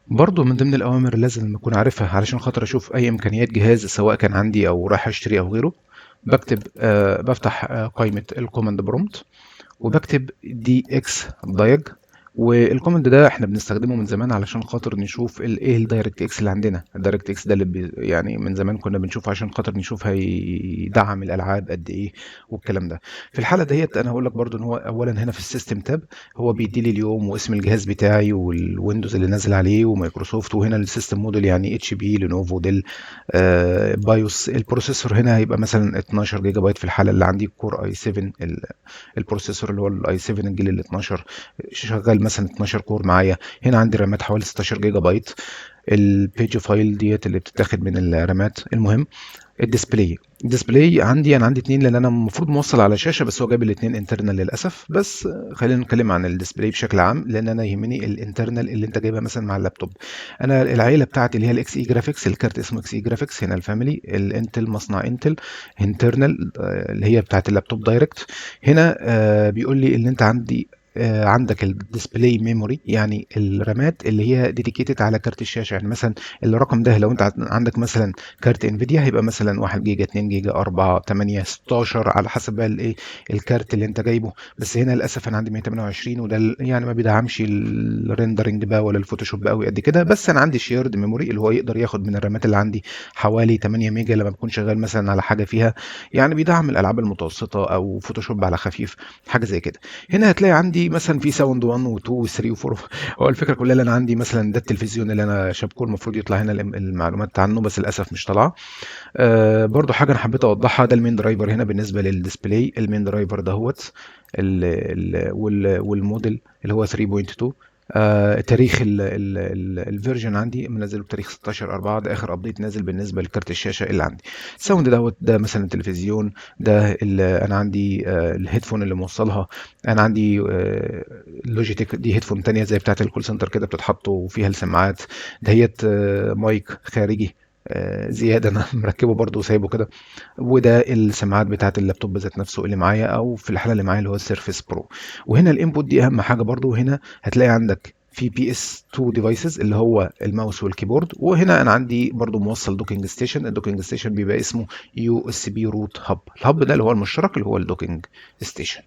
برضه من ضمن الأوامر اللي لازم أكون عارفها علشان خاطر أشوف أي إمكانيات جهاز، سواء كان عندي أو رايح أشتري أو غيره، بكتب بفتح قائمة ال command prompt وبكتب dxdiag. وال command ده احنا بنستخدمه من زمان علشان خاطر نشوف ايه ال DirectX اللي عندنا. ال DirectX ده اللي يعني من زمان كنا بنشوفه عشان خاطر نشوف هيدعم الالعاب قد ايه والكلام ده. في الحالة ديت انا هقول لك برضو ان هو اولا هنا في ال system tab هو بيدي لي اليوم واسم الجهاز بتاعي وال Windows اللي نازل عليه ومايكروسوفت، وهنا ال system model يعني HP، Lenovo، Dell، BIOS. ال processor هنا هيبقى مثلا 12 جيجا بايت في الحالة اللي عندي، Core i7، ال processor اللي هو ال i7 الجيل ال 12 شغال مثلا 12 core معايا. هنا عندي رامات حوالي 16 جيجا بايت، ال page file ديت اللي بتتاخد من الرامات. المهم ال display، ال display عندي انا عندي اتنين لان انا المفروض موصل على شاشه، بس هو جايب الاتنين internal للاسف. بس خلينا نتكلم عن ال display بشكل عام لان انا يهمني ال internal اللي انت جايبها مثلا مع اللابتوب. انا العيلة بتاعتي اللي هي ال Xe Graphics، الكارت اسمه Xe Graphics، هنا ال family ال Intel، مصنع Intel، internal اللي هي بتاعت اللابتوب direct. هنا بيقول لي ان انت عندك ال display memory، يعني الرامات اللي هي dedicated على كارت الشاشه. يعني مثلا الرقم ده لو انت عندك مثلا كارت Nvidia هيبقى مثلا 1 جيجا، 2 جيجا، 4، 8، 16، على حسب بقى الايه الكارت اللي انت جايبه. بس هنا للاسف انا عندي 128، وده يعني ما بيدعمش ال rendering بقى ولا ال Photoshop قوي قد كده. بس انا عندي shared memory اللي هو يقدر ياخد من الرامات اللي عندي حوالي 8 ميجا لما بكون شغال مثلا على حاجة فيها يعني بيدعم الالعاب المتوسطة او Photoshop على خفيف، حاجة زي كده. هنا هتلاقي عندي مثلا في sound 1 و2 و3 و4. هو الفكرة كلها اللي انا عندي مثلا ده التلفزيون اللي انا شابكه، المفروض يطلع هنا المعلومات عنه بس للاسف مش طالعه. برضو حاجة انا حبيت اوضحها، ده ال main driver هنا بالنسبة لل display، ال main driver دهوت والموديل اللي هو 3.2، تاريخ ال version عندي منزله بتاريخ 16/4، ده اخر update نازل بالنسبة لكارت الشاشة اللي عندي. ال sound دوت ده مثلا التلفزيون ده، انا عندي ال headphone اللي موصلها، انا عندي Logitech، دي headphone تانية زي بتاعه ال call center كده بتتحط وفيها السماعات دهيت، مايك خارجي زيادة انا مركبة برضو وسايبه كده، وده السماعات بتاعه اللابتوب ذات نفسه اللي معايا، او في الحالة اللي معايا اللي هو ال Surface Pro. وهنا ال input دي اهم حاجة برضو، هنا هتلاقي عندك في PS2 devices اللي هو ال mouse وال keyboard، وهنا انا عندي برضو موصل docking station. ال docking station بيبقى اسمه USB root hub، ال hub ده اللي هو المشترك اللي هو ال docking station.